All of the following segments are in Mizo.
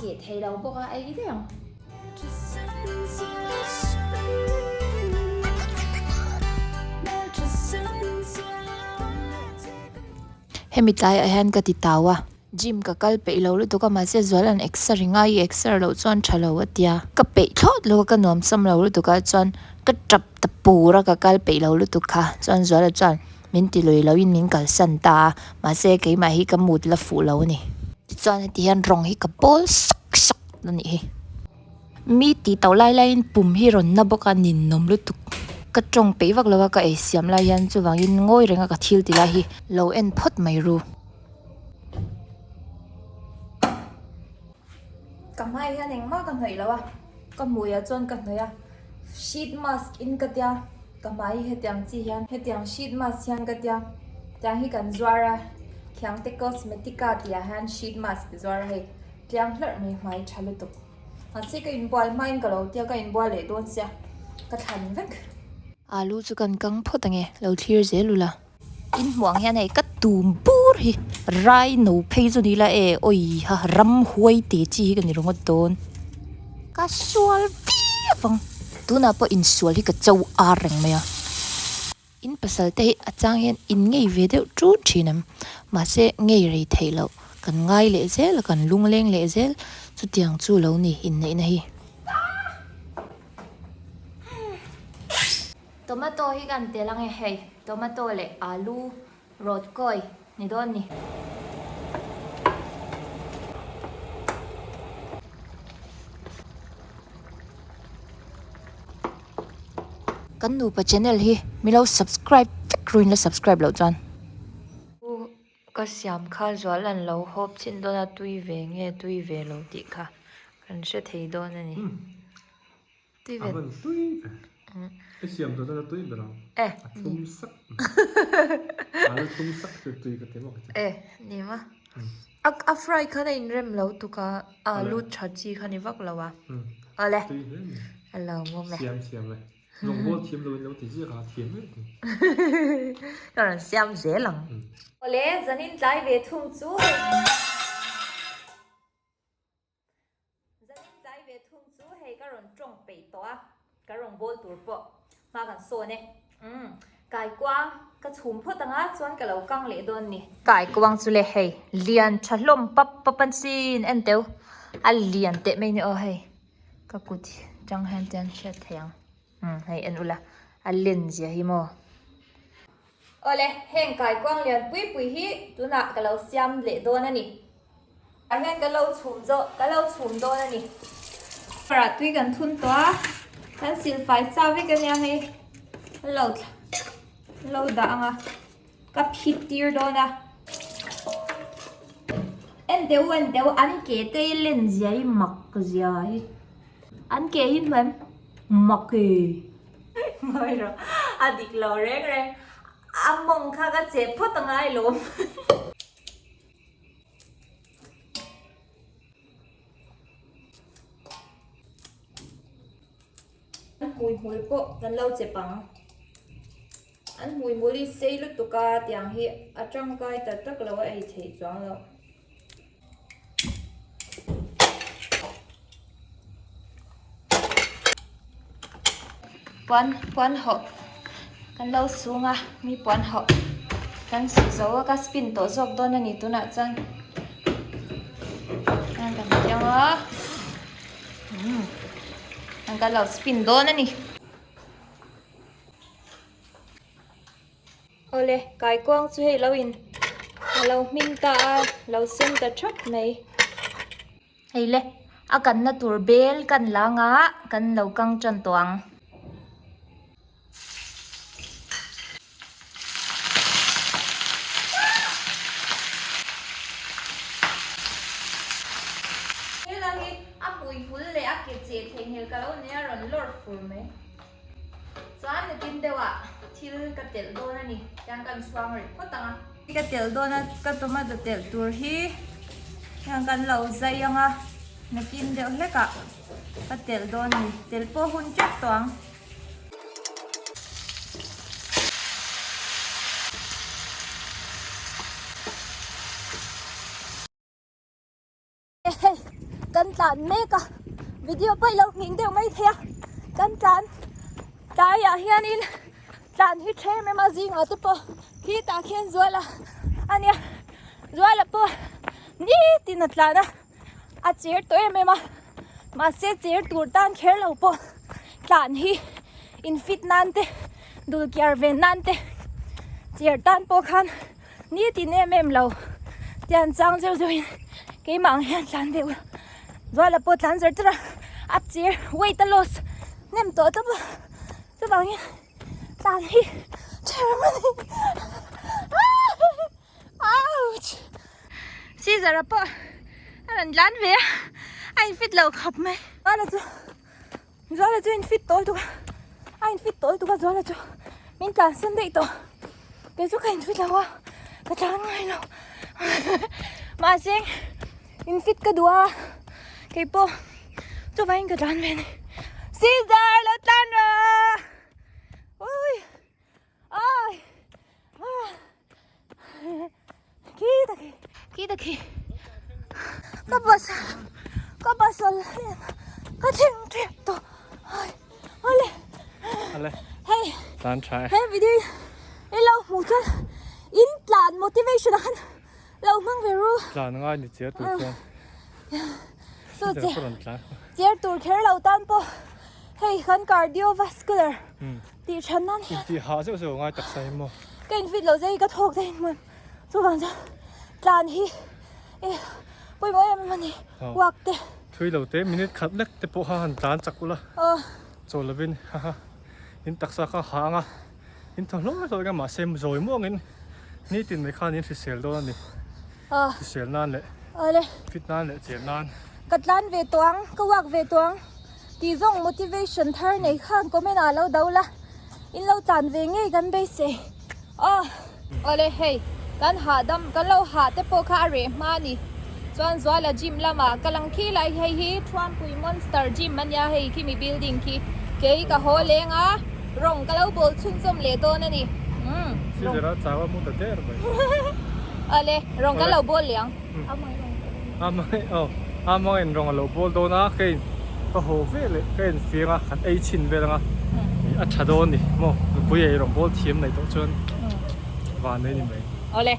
keh thei lo bawk a, ei daih ang. Hemi tlaiah hian ka ti tau a, gym ka kal peih lo lutuk a mahse Zuala'n exer i ngai i exer loh chuan tha lo a tia, ka peih thlawt lo a ka nuamsam lo lutuk a chuan ka tap ta pur a ka kal peih lo lutuk kha chuan Zuala chuan min ti lui loin min kalsan ta a, mahse keimah hi ka mood la fuh lo a ni. Tichuan heti hian rawng hi ka bawl sawk sawk a nih hi. Mi tih tauh lai laiin pum hi rawn na bawk a ninawm lutuk. Ka tawng peih vak lo a ka ei siam lai hian chuvangin ngawi reng a ka thil ti lai hi lo en phawt mai ru. Ka hmai hian engmah ka hnawih lo a, ka hmuiah chuan ka hnawih a, sheet mask in ka tia, ka hmai hi hetiang chi hian hetiang sheet mask hian ka tia, tiang hi kan zuar a, khiangte cosmetica tih ah hian sheet mask zuar a hei, tliang hlarh mai hmai tha lutuk. Mahse ka inbual hmain ka lo tia ka inbual leh dawn sia, ka thlan vek. Alu chu kan kang phawt ange, lo thlir zel ula. In hmuh ang hian hei ka tum bur hi rai no phei chu ni la e awi ha ram huai te chi hi ka ni ringawt dawn ka sual viau ang tunah pawh insual hi ka cho ar reng mai a in pasal te hi a chang hian in ngei ve deuh tun thin ang mahse ngei rei theih loh kan ngai leh zel a kan lungleng leh zel chutiang chu lo ni inneihna hi. Tomato hi kan tel ange hei, tomato leh alu rawt kawi ni dawn ni. Kan nupa channel hi mi lo subscribe vek ruin la subscribe loh chuan. Ka siam kha zual an lo hawp chin dawn a tui ve nge tui ve lo tih kha kan hre thei dawn a ni. Tui ve. A van tui ve. I siam tur chuan a tui ber ang. Eh. A thlum sak. A lo thlum sak chu tui ka ti bawk che. Eh, ni ma. A a fry khan a inrem lo tuk a, alu tha chi kha ni vak lo a. Awle. Tui hle ni. A lo ngawm e. Siam thiam e. Rawngbawl thiam lo in lo ti ziak a, thiam em ni. Ka rawn siam zel ang. Awle, zanin tlai ve thung chu hei. Zanin tlai ve thung chu hei ka rawn tawng peih tawh a, ka rawn bawl tur pawh hma kan sawn e. Umm, kaikuang ka chhum phawt ang a, chuan ka lo kang leh dawn ni. Kaikuang chu le hei lian tha hlawm pap pap an sin en teu, a lian teh mai ni aw hei ka kut tang hian te an hriat thei ang. Umm, hei en ula a len zia hi maw. Awle, heng kaikuang lian pui pui hi tunah ka lo siam leh dawn a ni. Ah hian ka lo chhum zawh ka lo chhum dawn a ni. Parah tui kan thun tawh a, kan sil fai sa vek a nia hei. Kan lo lo dah ang a, ka phit tir dawn a. En deuh en deuh an ke te hi len zia hi mak zia hi. An ke hi hmuh em? Mak e. Ngawi rawh, a dik lo reng reng. A mawng kha ka cheh phawt a ngai lawm. An hmuihmul pawh kan lo chep ang. An hmuihmul hi sei lutuk a tiang hi a tangkai tak tak lo a ei theih chuang loh. Puan puan hawh kan lo sung a mi puan hawh kan su zo a ka spin tawh zawk dawn a ni tunah chuan kan kan tiang a umm kan lo spin dawn a ni. Awle, kaikuang chu hei lo in a lo hming ta a, lo sen ta thap mai. Hei le, a kanna tur bel kan la anga kan lo kang tan tawh ang. Helai hi a hmuihmul leh a ke cheh theihnghilh ka lo nei a rawn lawr fur mai. Chuan nitin deuhah thil ka telh dawn a ni, tiang kan chhuang rih phawt ang a. Ka telh dawn a, ka tomato telh tur hi tiang kan lo zai ang a, nakin deuh hlekah ka telh dawn a ni, telh pawh hun tep tawh ang. Hei kan tlan mek a video pawh i lo nghing deuh mai thei a kan tlan tlaiah hianin tlan hi tha em em a zingah te pawh khitah khian zuala a nia zuala pawh nitin a tlan a a cher tawh em em a mahse cher tur tan kher lo pawh tlan hi in fit nan te dul kiar ve nan te cher tan pawh khan nitin em em lo tian chang zeuh zeuh in keimah ang hian tlan deuh zuala pawh tlan zar zar a a cher weight a loss hnem tawh tawp a chuvangin tlan hi tha em a ni Ouch! Caesar a pawh a rawn tlan ve a, a in fit lo khawp mai. Zuala chu Zuala chu in fit tawh lutuk a, a in fit tawh lutuk a Zuala chu min tlan san daih tawh. Kei chu ka in fit lo a, ka tlan ngai lo. Mahse in fit ka duh a, kei pawh chuvangin ka tlan ve a ni. Caesar lo tlan rawh! Ui! Ai! Khi ta khi, khi ta khi. Ka pasal, ka pasal hian ka thleng tep tawh. Ai, ale. Ale. Hei. Tlan tha e. He video i lo hmuh chuan in tlan motivation ah khan lo hmang ve ru. Tlan ngai ni chiar tur chuan. Chu che chiar tur kher lo tan pawh hei kan cardiovascular tih than nan hian. Intih hah zeuh zeuh ngai taksa hi maw. Ka in fit lo zai ka thawk daih hmun chuvang chuan tlan hi e pawimawh em em a ni walk te. Thui lo te minute khat lek te pawh kha han tlan chak ula chaw lovin haha in taksa kha hah anga in thaw hlawk hlawk anga mahse zawi muangin nitin mai khan in hrisel dawn a ni. Hrisel nan leh fit nan leh chen nan. Ka tlan ve tawh ang, ka walk ve tawh ang tih zawng motivation thar nei khan comment ah lo do la, in lo tlan ve ngei kan beisei aw. Awle hei kan hahdam kan lo hah te pawh kha a reh hma a ni. Chuan Zuala gym lamah ka lang khi lai hei hi Thuampui Monster Gym a nia hei khimi building khi kei ka haw leng a rawng ka lo bawl chhunzawm leh dawn a ni. Umm. Caesar a chau a mu ta der mai. Awle rawng kan lo bawl leh ang. Amai aw amangin rawng a lo bawl dawn a ka in ka haw ve leh ka in fiang a kan ei chhin vel anga a tha dawn ni maw nupui ei rawng bawl thiam nei tawh chuan van nei ni mai. Awle.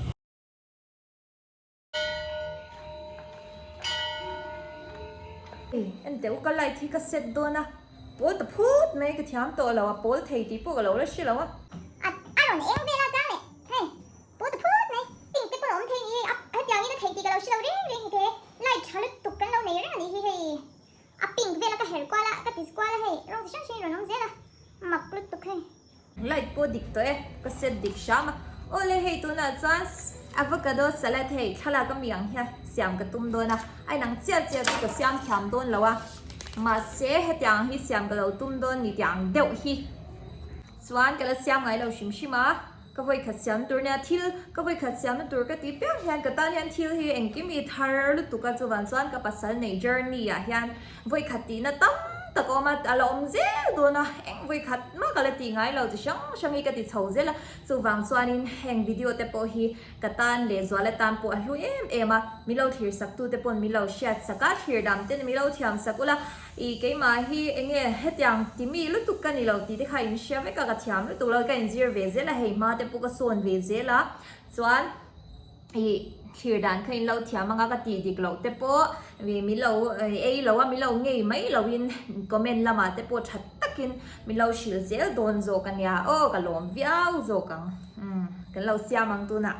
Enteh u ka light hi ka set dawn a pawl ta phut mai ka thiam tawh lo a pawl thei tih pawh ka lo la hre lo a. A rawn eng vel a chang leh hei. Pawl ta phut mai, pink te pawh a awm thei ni a, hetiang in a theih tih ka lo hre lo reng reng hi te, light tha lutuk kan lo nei reng a nih hi hei, a pink vel a ka her kual a, ka ti kual a hei, rawng chi hrang hrang in rawn awm zel a, mak lutuk hei. Light pawh dik tawh e, ka set dik hram a, awle hei tunah chuan avocado salad hei thlalak ami ang hian siam ka tum dawn a, a inang chiah chiah chu ka siam thiam dawn lo a, mahse hetiang hi siam ka lo tum dawn ni tiang deuh hi chuan ka la siam ngai lo hrim hrim a. Ka vawikhat siam tur nia thil ka vawikhat siamna tur ka tih piang hian ka tan hian thil hi engkim hi thar lutuk a chuvang chuan ka pasal nei journey ah hian vawikhat tihna tam tak a awm a a la awm zel dawn a eng vawikhat mah ka la tih ngai lo chi hrang hrang hi ka ti chho zel a chuvang chuanin heng video te pawh hi ka tan leh zual atan pawh a hlu em em a min lo thlir sak tu te pawn min lo hriat sak a thlir dang ten min lo thiam sak ula. I keimah hi enge hetiang ti mi lutuk ka ni lo tih te kha in hria vek a, ka thiam lutuk lo, ka inzir ve zel a, hei hma te pawh ka sawn ve zel a, chuan i thlir dan kha in lo thiam anga ka tih dik loh te pawh min lo ei lo a, min lo ngei mai lo in comment lamah te pawh tha takin min lo hrilh zel dawn zawk a nia aw ka lawm viau zawk ang, umm kan lo siam ang tunah.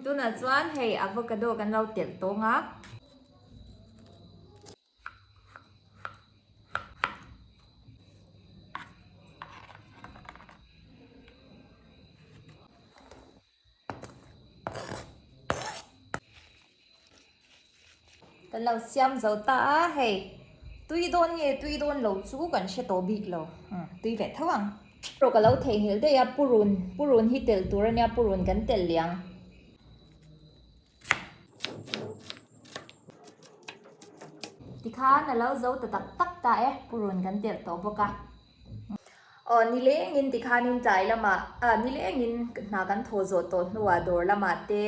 Tunah chuan hei avocado kan lo telh tawng a. Kan lo siam zo ta a, hei tui dawn nge tui dawn lo chu kan hre tawh bik lo, tui ve tho ang. Rawh ka lo theihnghilh daih a, purun, purun hi telh tur a nia, purun kan telh leh ang. Tikhan a lo zo ta tak tak ta e, purun kan telh tawh bawk a. Aw nilengin tikhanin tlai lamah ah nilengin hna kan thaw zawh tawh hnuah dawr lamah te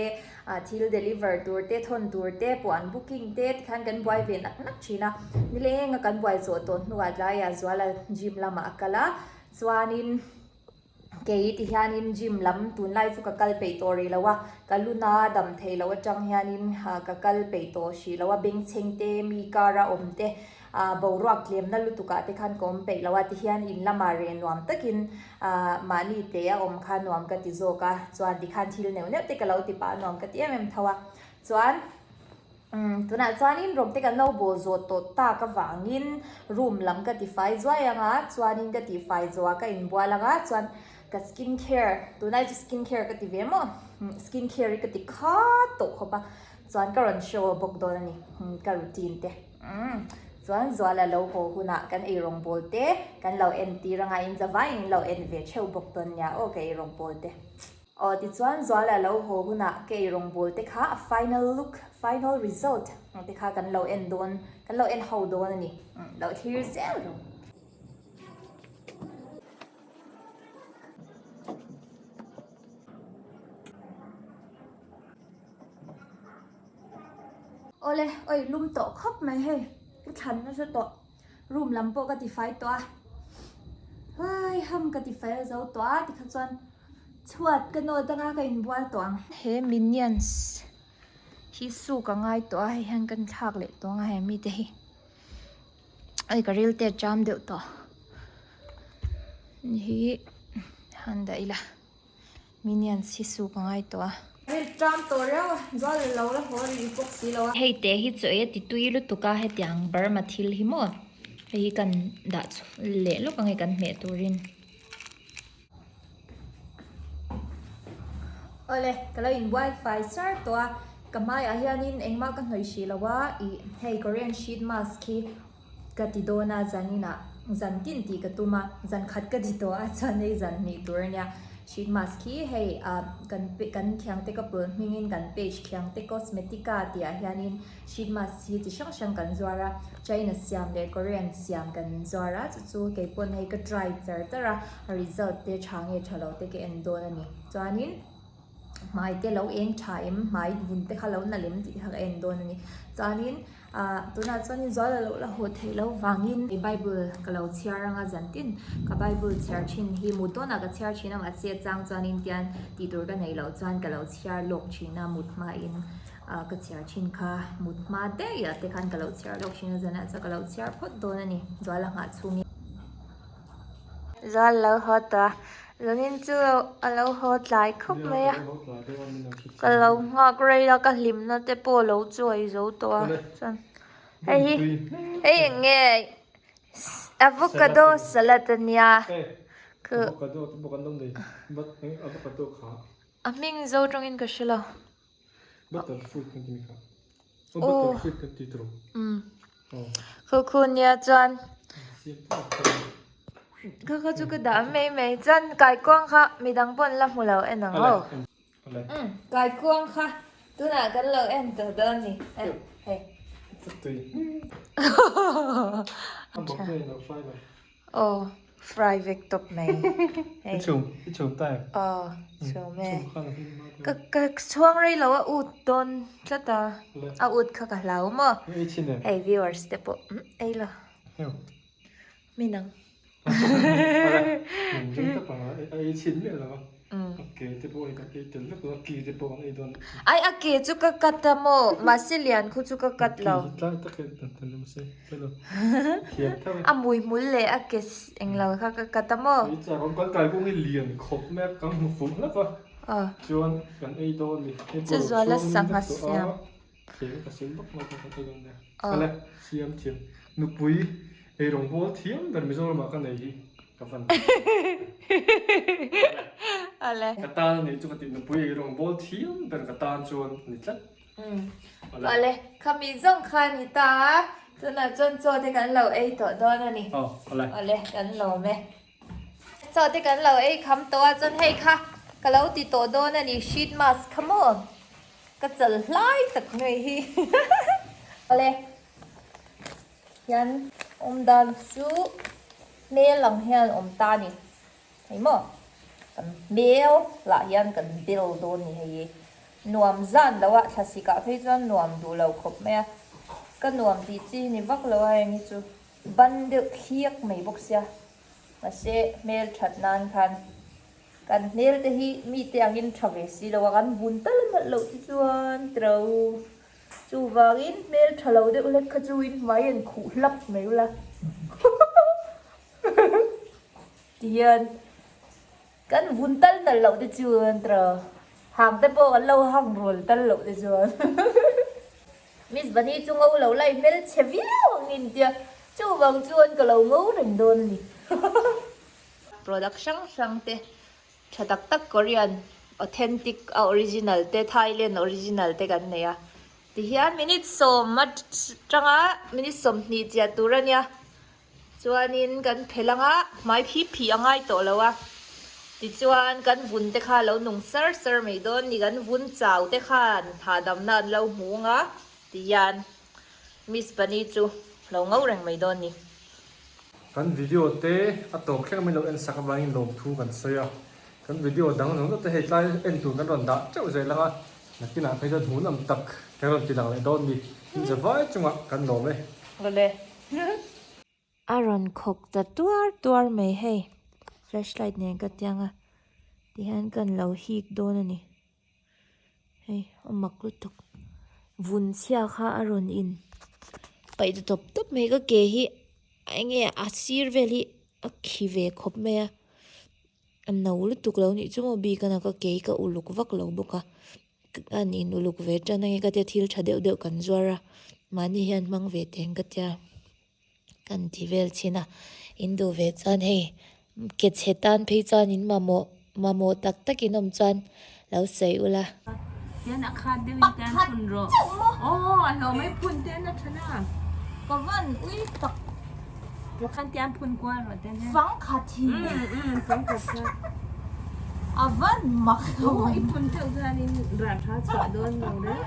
ah thil deliver tur te thawn tur te pawh an booking te tikhan kan buai ve nak nak thin a, nilenga kan buai zawh tawh hnuah tlaiah Zuala gym lamah a kal a chuanin. Kei ti hianin gym lam tunlai chu ka kal peih tawh rih lo a, ka luna dam thei loh atang hianin ka kal peih tawh hrih lo a, bengchheng te mi kara awm te ah boruak tlemna lutuk ah te khan ka awm peih lo a, tihian in lamah reh nuam takin ah mahni te a awm kha nuam ka ti zawk a, chuan tikhan thil neuh neuh te ka lo ti pah a nuam ka ti em em tho a, chuan. Umm tunah chuanin rawng te kan lo bawl zawh tawh tak avangin room lam ka tifai zuai ang a, chuanin ka tihfai zawh a ka inbual ang a, chuan ka skin care tunai chu skin care ka ti ve maw skin care hi ka ti khat tawh khawp a, chuan ka rawn show bawk dawn a ni ka routine te umm chuan Zuala lo haw hunah kan eirawng bawl te kan lo entir anga inzavaiin in lo en ve theuh bawk dawn nia aw ka eirawng bawl te. Aw tichuan Zuala lo haw hunah ka eirawng bawl te kha a final look, final result ang te kha kan lo en dawn, kan lo en ho dawn a ni. Lo thlir zel rawh. Awle, oi lum tawh khawp mai hei, ka thlan nasa tawh. Room lam pawh ka tifai tawh a, hai ham ka tifai a zo tawh a tikha chuan chhuat ka nawt anga ka inbual tawh ang. He minions hi suk a ngai tawh a hei hian kan thlak leh tawh ang a he mite hi hei ka ril te a cham deuh tawh hi han dah ila. Minions hi suk a ngai tawh a. Hei ṭam tawh riau a, zual lo la haw rih bawk si lo a. Hei teh hi chaw ei a ti tui lutuk a, hetiang Burma thil hi maw hei hi kan dah leh lawk ang hei kan hmeh turin. Awle, ka lo in wifi sar tawh a, ka hmaiah hianin engmah ka hnawih hrih lo a, ih hei Korean sheet mask hi Ka ti dawn a, zaninah zan tin tih ka tum a, zan khat ka ti tawh a, chuan hei zan hnih tur a nia. Sheet mask hi hei ah kan kan Khiangte couple hmingin kan page Khiangte Cosmetica tih ah hianin sheet mask hi chi hrang hrang kan zuar a, China siam leh Korean siam kan zuar a, chu chu keipawn hei ka try char char a, a result te tha nge tha lo te ka en dawn a ni. Chuanin. hmai te lo eng tha em hmai vun te kha lo na lem tih kha ka en dawn a ni chuanin ah tunah chuanin zual a lo la haw theih loh vangin bible ka lo chhiar anga zan tin ka bible chhiar thin hi mut dawnah ka chhiar thin a mahse a chang chuanin tian tih tur ka neih loh chuan ka lo chhiar lawk thin a mut hmain ah ka chhiar thin kha mut hma daih ah te khan ka lo chhiar lawk thin a zanah chuan ka lo chhiar phawt dawn a ni zual a nghah chhungin. Zual lo haw tawh a, zanin chu a lo haw tlai khawp mai a, ka lo nghak rei a ka hlimna te pawh a lo chuai zo tawh a chuan hei hi hei eng nge avocado salad a nia a hming zo tawngin ka hre lo. Aw Khaw khaw nia chuan kha kha chu ka dah mai mai chuan kaikuang kha midang pawh an la hmu lo en ang aw kaikuang kha tunah kan lo en tawh dawn a ni hei Aw fry vek tawp mai hei aw chhum e ka ka chhuang rei lo a ut dawn tlat a a ut kha ka hlau maw hei viewers te pawh ei lo min ang. Ai a ke chu ka cut a maw mahse lian khu chu ka cut lo a mui hmul leh a ke englo kha ka cut a maw. Chu zuala sangha siam. Ei rawngbawl thiam ber Mizoramah ka nei hi ka van Ale. Ka tan a nih chu ka tih nupui ei rawngbawl thiam ber ka tan chuan a ni tlat. Ale. Khami zawng kha a ni ta a, tunah chuan chaw te kan lo ei tawh dawn a ni. Aw, ale. Ale, kan lawm e. Chaw te kan lo ei kham tawh a chuan hei kha ka lo ti tawh dawn a ni sheet mask kha maw ka chal hlai tak mai hi awle hian awm dan chu hmel ang hian awm ta a ni hei maw kan hmel lah hian kan bel dawn a ni hei hi nuam zan lo a thlasik ah phei chuan nuam duh lo khawp mai a ka nuam tih chi hi ni vak lo a heng hi chu ban deuh thliak mai bawk sia. Mahse hmel that nan khan kan hmel te hi mite angin tha ve si lo a, kan vun tal a nalh loh te chuan tiro chuvangin hmel tha lo deuh hlek kha chu in hmai an khuh hlap mai ula tihian kan vun tal nalh loh te chuan tiro hang te pawh kan lo hang rual tal loh te chuan. Miss Bunny chu ngo lo lai hmel chhe viau ang in tia, chuvang chuan ka lo ngo reng dawn a ni. Product hrang hrang te tha tak tak Korean authentic a original te Thailand original te kan nei a, tihian minute sawm atanga minute 20 chiah tur a nia. Chuanin kan phelh anga hmai phip phih a ngai tawh lo a, tichuan kan vun te kha lo nung sar sar mai dawn ni, kan vun chau te khan hahdamna an lo hmu anga tihian Miss Bunny chu lo ngo reng mai dawn ni. Kan video te a tawp thleng min lo en sak avangin lawmthu kan sawi a, kan video dang zawng zawng te hei tlai en tur kan rawn dah teuh zel anga nakinah phei chuan hmuhnawm tak kan rawn ti lang leh dawn ni, in zavai chungah kan lawm e. Awle. A rawn khawk ta tuar tuar mai hei flashlight nen ka tiang a tihian kan lo hik dawn a ni hei a mak lutuk vun chhia kha a rawn in paih ta tawp tawp mai ka ke hi eng nge a sir vel hi a khi ve khawp mai a a no lutuk lo nih chu maw bik a na ka ke hi ka uluk vak lo bawk a. An in uluk ve tan ange ka tia thil tha deuh deuh kan zuar a mahni hian hmang ve teng ka tia kan ti vel chin a in duh ve chuan hei ke chhe tan phei chuan in mamawh mamawh tak tak in awm chuan lo sawi ula. Tian a khat deuh in tian phun rawh. Aw a hlawm mai phun te na tha na. Ka van ui tak. Khan tian phun kual rawh te nen. Fang khat hi. Fang khat kha. A van mak lo. I phun deuh chuanin rah tha chhuah dawn lo reng.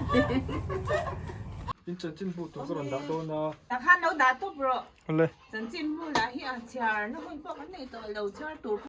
In chanchin bu tur ka rawn dah dawn a. Tak khan lo dah tawp rawh. Awle. Chanchin bu lah hi a chhiar na hun pawh kan nei tawh lo chhiar tur.